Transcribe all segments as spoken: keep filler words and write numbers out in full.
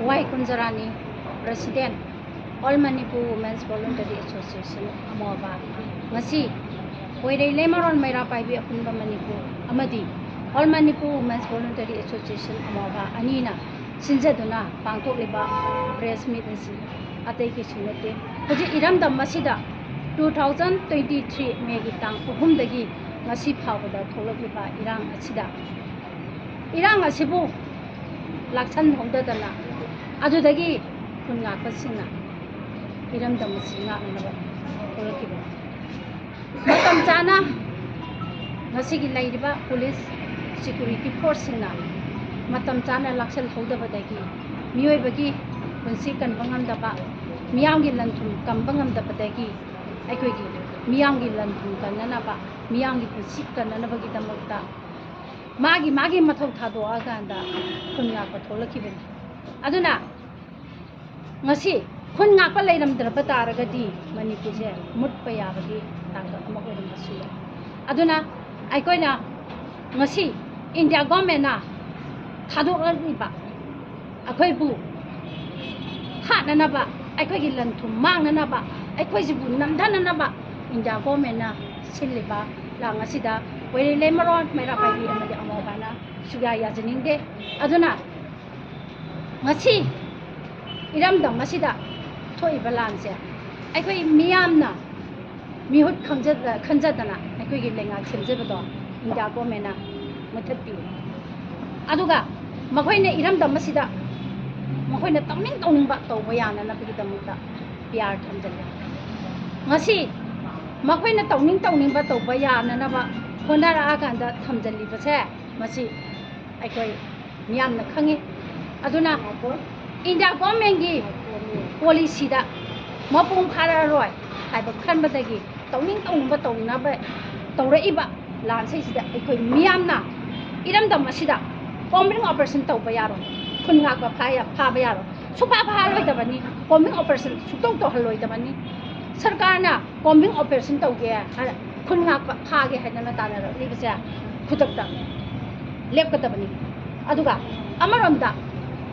ꯋꯥꯏ ꯀꯨꯟꯖꯔꯥꯅꯤ, President, All Manipur Women's Voluntary Association, ꯑꯃꯣꯕꯥ꯫ ꯉꯁꯤ ꯄꯣꯏꯔꯩ ꯂꯩꯃꯔꯣꯟ ꯃꯩꯔꯥ ꯄꯥꯏꯕꯤ ꯑꯄꯨꯟꯕ ꯃꯅꯤꯄꯨꯔ ꯑꯃꯗꯤ All Manipur Women's Voluntary Association, ꯑꯃꯣꯕꯥ, ꯑꯅꯤꯅ ꯁꯤꯟꯖꯗꯨꯅ ꯄꯥꯡꯊꯣꯛꯂꯤꯕ press meet ꯑꯁꯤ ꯑꯇꯩ ꯀꯩꯁꯨ ꯅꯠꯇꯦ꯫ ꯍꯧꯖꯤꯛ ꯏꯔꯝꯗꯝ ꯑꯁꯤꯗ two thousand twenty three May ꯒꯤ ꯇꯥꯡ ꯑꯍꯨꯝꯗꯒꯤ ꯉꯁꯤ ꯐꯥꯎꯕꯗ ꯊꯣꯛꯂꯛꯂꯤꯕ ꯏꯔꯥꯡ ꯑꯁꯤꯗ, ꯏꯔꯥꯡ ꯑꯁꯤꯕꯨ ꯂꯥꯛꯁꯟꯍꯧꯗꯗꯅ ꯑꯗꯨꯗꯒꯤ ꯈꯨꯟ ꯉꯥꯛꯄꯁꯤꯡꯅ ꯏꯔꯝꯗꯝ ꯑꯁꯤ ꯉꯥꯛꯅꯅꯕ ꯊꯣꯛꯂꯛꯈꯤꯕꯅꯤ꯫ ꯃꯇꯝ ꯆꯥꯅ ꯉꯁꯤꯒꯤ ꯂꯩꯔꯤꯕ police security force ꯁꯤꯡꯅ ꯃꯇꯝ ꯆꯥꯅ ꯂꯥꯛꯁꯜꯍꯧꯗꯕꯗꯒꯤ ꯃꯤꯑꯣꯏꯕꯒꯤ ꯄꯨꯟꯁꯤ ꯀꯟꯕ ꯉꯝꯗꯕ, ꯃꯤꯌꯥꯝꯒꯤ ꯂꯟ ꯊꯨꯝ ꯀꯟꯕ ꯉꯝꯗꯕꯗꯒꯤ ꯑꯩꯈꯣꯏꯒꯤ ꯃꯤꯌꯥꯝꯒꯤ ꯂꯟ ꯊꯨꯝ ꯀꯟꯅꯅꯕ, ꯃꯤꯌꯥꯝꯒꯤ ꯄꯨꯟꯁꯤ ꯀꯟꯅꯅꯕꯒꯤꯗꯃꯛꯇ ꯃꯥꯒꯤ ꯃꯥꯒꯤ ꯃꯊꯧ ꯊꯥꯗꯣꯛꯑꯀꯥꯟꯗ ꯈꯨꯟ ꯉꯥꯛꯄ ꯊꯣꯛꯂꯛꯈꯤꯕꯅꯤ꯫ ꯑꯗꯨꯅ ꯉꯁꯤ ꯈꯨꯟ ꯉꯥꯛꯄ ꯂꯩꯔꯝꯗ꯭ꯔꯕ ꯇꯥꯔꯒꯗꯤ ꯃꯅꯤꯄꯨꯔꯁꯦ ꯃꯨꯠꯄ ꯌꯥꯕꯒꯤ ꯇꯥꯡꯀꯛ ꯑꯃ ꯑꯣꯏꯔꯝꯕꯁꯨ ꯌꯥꯏ꯫ ꯑꯗꯨꯅ ꯑꯩꯈꯣꯏꯅ ꯉꯁꯤ India government ꯅ ꯊꯥꯗꯣꯛꯂꯛꯂꯤꯕ ꯑꯩꯈꯣꯏꯕꯨ ꯍꯥꯠꯅꯅꯕ, ꯑꯩꯈꯣꯏꯒꯤ ꯂꯟ ꯊꯨꯝ ꯃꯥꯡꯅꯅꯕ, ꯑꯩꯈꯣꯏꯁꯤꯕꯨ ꯅꯝꯊꯅꯅꯕ India government ꯅ ꯁꯤꯜꯂꯤꯕ ꯂꯥꯡ ꯑꯁꯤꯗ ꯄꯣꯏꯔꯩ ꯂꯩꯃꯔꯣꯟ ꯃꯩꯔꯥ ꯄꯥꯏꯕꯤ ꯑꯃꯗꯤ ꯑꯃꯣꯕꯥꯅ ꯁꯨꯛꯌꯥ ꯌꯥꯖꯅꯤꯡꯗꯦ꯫ ꯑꯗꯨꯅ ꯉꯁꯤ ꯏꯔꯝꯗꯝ ꯑꯁꯤꯗ ꯊꯣꯛꯏꯕ ꯂꯥꯟꯁꯦ ꯑꯩꯈꯣꯏ ꯃꯤꯌꯥꯝꯅ ꯃꯤꯍꯨꯠ ꯈꯪꯖ-, ꯈꯟꯖꯗꯅ ꯑꯩꯈꯣꯏꯒꯤ ꯂꯩꯉꯥꯛ ꯁꯦꯝꯖꯕꯗꯣ India government ꯅ ꯃꯨꯊꯠꯄꯤꯔꯦ꯫ ꯑꯗꯨꯒ ꯃꯈꯣꯏꯅ ꯏꯔꯝꯗꯝ ꯑꯁꯤꯗ ꯃꯈꯣꯏꯅ ꯇꯧꯅꯤꯡ ꯇꯧꯅꯤꯡꯕ ꯇꯧꯕ ꯌꯥꯅꯅꯕꯒꯤꯗꯃꯛꯇ P R ꯊꯝꯖꯤꯜꯂꯦ꯫ ꯉꯁꯤ ꯃꯈꯣꯏꯅ ꯇꯧꯅꯤꯡ ꯇꯧꯅꯤꯡꯕ ꯇꯧꯕ ꯌꯥꯅꯅꯕ ꯍꯣꯠꯅꯔꯛꯑꯀꯥꯟꯗ ꯊꯝꯖꯤꯜꯂꯤꯕꯁꯦ, ꯃꯁꯤ ꯑꯩꯈꯣꯏ ꯃꯤꯌꯥꯝꯅ ꯈꯪꯉꯤ꯫ ꯑꯗꯨꯅ India government ꯀꯤ policy ꯗ ꯃꯄꯨꯡ ꯐꯥꯔꯛꯑꯔꯣꯏ ꯍꯥꯏꯕ ꯈꯟꯕꯗꯒꯤ ꯇꯧꯅꯤꯡ ꯇꯧꯅꯤꯡꯕ ꯇꯧꯅꯕ ꯇꯧꯔꯛꯏꯕ ꯂꯥꯟꯁꯤꯗꯩꯁꯤꯗ ꯑꯩꯈꯣꯏ ꯃꯤꯌꯥꯝꯅ ꯏꯔꯝꯗꯝ ꯑꯁꯤꯗ combing operation ꯇꯧꯕ ꯌꯥꯔꯣꯏ, ꯈꯨꯟ ꯉꯥꯛꯄ ꯐꯥ-, ꯐꯥꯕ ꯌꯥꯔꯣꯏ, ꯁꯨꯡꯐꯥ ꯐꯥꯍꯜꯂꯣꯏꯗꯕꯅꯤ, combing operation ꯁꯨꯡꯇꯧ ꯇꯧꯍꯜꯂꯣꯏꯗꯕꯅꯤ꯫ ꯁꯔꯀꯥꯔꯅ combing operation ꯇꯧꯒꯦ ꯍꯥꯏ, ꯈꯨꯟ ꯉꯥꯛꯄ ꯐꯥꯒꯦ ꯍꯥꯏꯗꯅ ꯇꯥꯟꯅꯔꯛꯂꯤꯕꯁꯦ ꯈꯨꯗꯛꯇ ꯂꯦꯞꯀꯗꯕꯅꯤ꯫ ꯑꯗꯨꯒ ꯑꯃꯔꯣꯝꯗ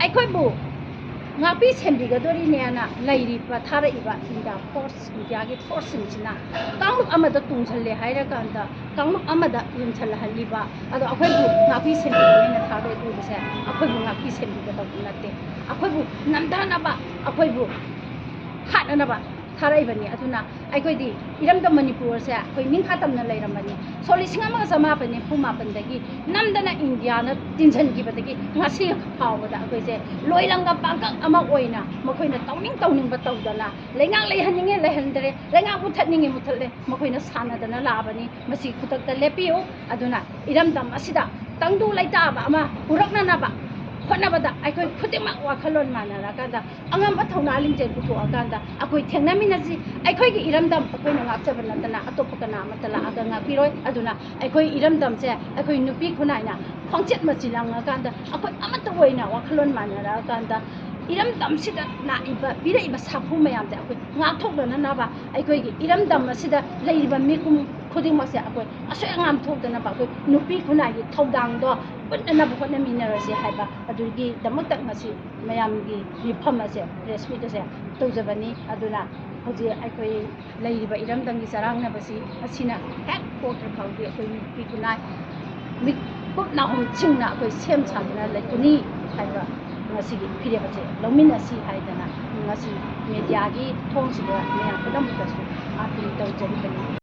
ꯑꯩꯈꯣꯏꯕꯨ ꯉꯥꯛꯄꯤ ꯁꯦꯟꯕꯤꯒꯗꯣꯔꯤꯅꯦꯅ ꯂꯩꯔꯤꯕ, ꯊꯥꯔꯛꯏꯕ ꯏꯟꯗꯤꯌꯥ ꯐꯣꯔꯁ, ꯏꯟꯗꯤꯌꯥꯒꯤ ꯐꯣꯔꯁꯁꯤꯡꯁꯤꯅ ꯀꯥꯡꯂꯨꯞ ꯑꯃꯗ ꯇꯨꯡꯁꯤꯜꯂꯦ ꯍꯥꯏꯔꯀꯥꯟꯗ ꯀꯥꯡꯂꯨꯞ ꯑꯃꯗ ꯌꯣꯟꯁꯤꯜꯂꯍꯜꯂꯤꯕ, ꯑꯗꯣ ꯑꯩꯈꯣꯏꯕꯨ ꯉꯥꯛꯄꯤ ꯁꯦꯟꯕꯤꯒꯅꯦꯅ ꯊꯥꯔꯛꯏꯕꯁꯦ ꯑꯩꯈꯣꯏꯕꯨ ꯉꯥꯛꯄꯤ ꯁꯦꯟꯕꯤꯒꯗꯧꯕ ꯅꯠꯇꯦ꯫ ꯑꯩꯈꯣꯏꯕꯨ ꯅꯝꯊꯅꯕ, ꯑꯩꯈꯣꯏꯕꯨ ꯍꯥꯠꯅꯅꯕ ꯊꯥꯔꯛꯏꯕꯅꯤ꯫ ꯑꯗꯨꯅ ꯑꯩꯈꯣꯏꯗꯤ ꯏꯔꯝꯗꯝ ꯃꯅꯤꯄꯨꯔꯁꯦ ꯑꯩꯈꯣꯏ ꯅꯤꯡꯈꯥ ꯇꯝꯅ ꯂꯩꯔꯝꯕꯅꯤ꯫ ꯁꯣꯛ ꯂꯤꯁꯤꯡ ꯑꯃꯒ ꯆꯃꯥꯄꯟ ꯅꯤꯐꯨ ꯃꯥꯄꯟꯗꯒꯤ ꯅꯝꯗꯅ ꯏꯟꯗꯤꯌꯥꯅ ꯇꯤꯟꯁꯤꯟꯈꯤꯕꯗꯒꯤ ꯉꯁꯤ ꯐꯥꯎꯕꯗ ꯑꯩꯈꯣꯏꯁꯦ ꯂꯣꯏꯂꯝꯒ ꯄꯥꯡꯒꯜ ꯑꯃ ꯑꯣꯏꯅ ꯃꯈꯣꯏꯅ ꯇꯧꯅꯤꯡ ꯇꯧꯅꯤꯡꯕ ꯇꯧꯗꯅ, ꯂꯩꯉꯥꯛ ꯂꯩꯍꯟꯅꯤꯡꯉꯦ ꯂꯩꯍꯟꯗ꯭ꯔꯦ, ꯂꯩꯉꯥꯛ ꯃꯨꯊꯠꯅꯤꯡꯉꯦ ꯃꯨꯊꯠꯂꯦ, ꯃꯈꯣꯏꯅ ꯁꯥꯟꯅꯗꯅ ꯂꯥꯛꯑꯕꯅꯤ꯫ ꯃꯁꯤ ꯈꯨꯗꯛꯇ ꯂꯦꯞꯄꯤꯌꯨ꯫ ꯑꯗꯨꯅ ꯏꯔꯝꯗꯝ ꯑꯁꯤꯗ ꯇꯪꯗꯨ ꯂꯩꯇꯥꯕ ꯑꯃ ꯄꯨꯔꯛꯅꯅꯕ ꯍꯣꯠꯅꯕꯗ ꯑꯩꯈꯣꯏ ꯈꯨꯗꯤꯡꯃꯛ ꯋꯥꯈꯜꯂꯣꯟ ꯃꯥꯟꯅꯔꯀꯥꯟꯗ, ꯑꯉꯝꯕ ꯊꯧꯅꯥ ꯂꯤꯡꯖꯦꯜ ꯄꯨꯊꯣꯛꯑꯀꯥꯟꯗ ꯑꯩꯈꯣꯏ ꯊꯦꯡꯅꯃꯤꯟꯅꯁꯤ꯫ ꯑꯩꯈꯣꯏꯒꯤ ꯏꯔꯝꯗꯝ ꯑꯩꯈꯣꯏꯅ ꯉꯥꯛꯆꯕ ꯅꯠꯇꯅ ꯑꯇꯣꯞꯄ ꯀꯅꯥ ꯑꯃꯠꯇ ꯂꯥꯛꯑꯒ ꯉꯥꯛꯄꯤꯔꯣꯏ꯫ ꯑꯗꯨꯅ ꯑꯩꯈꯣꯏ ꯏꯔꯝꯗꯝꯁꯦ ꯑꯩꯈꯣꯏ ꯅꯨꯄꯤ ꯈꯨꯟꯅꯥꯏꯅ ꯈꯣꯡꯆꯦꯠ ꯃꯆꯤꯜꯂꯪꯉꯀꯥꯟꯗ, ꯑꯩꯈꯣꯏ ꯑꯃꯠꯇ ꯑꯣꯏꯅ ꯋꯥꯈꯜꯂꯣꯟ ꯃꯥꯟꯅꯔꯛꯑꯀꯥꯟꯗ, ꯏꯔꯝꯗꯝꯁꯤꯗ ꯂꯥꯛꯏꯕ, ꯄꯤꯔꯛꯏꯕ ꯁꯥꯐꯨ ꯃꯌꯥꯝꯁꯦ ꯑꯩꯈꯣꯏ ꯉꯥꯛꯊꯣꯛꯅꯅꯕ, ꯑꯩꯈꯣꯏꯒꯤ ꯏꯔꯝꯗꯝ ꯑꯁꯤꯗ ꯂꯩꯔꯤꯕ ꯃꯤꯄꯨꯝ ꯈꯨꯗꯤꯡꯃꯛꯁꯦ ꯑꯩꯈꯣꯏ ꯑꯁꯣꯏ ꯑꯉꯥꯝ ꯊꯣꯛꯇꯅꯕ ꯑꯩꯈꯣꯏ ꯅꯨꯄꯤ ꯈꯨꯟꯅꯥꯏꯒꯤ ꯊꯧꯗꯥꯡꯗꯣ ꯎꯠꯅꯅꯕ ꯍꯣꯠꯅꯃꯤꯟꯅꯔꯁꯤ ꯍꯥꯏꯕ ꯑꯗꯨꯒꯤꯗꯃꯛꯇ ꯉꯁꯤ ꯃꯌꯥꯝꯒꯤ ꯃꯤꯐꯝ ꯑꯁꯦ, ꯄ꯭ꯔꯦꯁ ꯃꯤꯠ ꯑꯁꯦ ꯇꯧꯖꯕꯅꯤ꯫ ꯑꯗꯨꯅ ꯍꯧꯖꯤꯛ ꯑꯩꯈꯣꯏ ꯂꯩꯔꯤꯕ ꯏꯔꯝꯗꯝꯒꯤ ꯆꯔꯥꯡꯅꯕꯁꯤ ꯃꯁꯤꯅ ꯍꯦꯛ ꯀꯣꯛꯇ꯭ꯔꯤ ꯐꯥꯎꯗꯤ ꯑꯩꯈꯣꯏ ꯅꯨꯄꯤ ꯈꯨꯟꯅꯥꯏ ꯃꯤꯀꯨꯞ ꯅꯥꯍꯨꯝ ꯁꯤꯡꯅ ꯑꯩꯈꯣꯏ ꯁꯦꯝ ꯁꯥꯗꯨꯅ ꯂꯩꯒꯅꯤ ꯍꯥꯏꯕ ꯉꯁꯤꯒꯤ ꯐꯤꯔꯦꯞ ꯑꯁꯦ ꯂꯧꯃꯤꯟꯅꯁꯤ ꯍꯥꯏꯗꯅ ꯉꯁꯤ ꯃꯦꯗꯤꯌꯥꯒꯤ ꯊꯣꯡꯁꯤꯗ ꯃꯌꯥꯝ ꯄꯨꯝꯅꯃꯛꯇꯁꯨ ꯑꯥꯄꯤꯜ ꯇꯧꯖꯔꯤꯕꯅꯤ꯫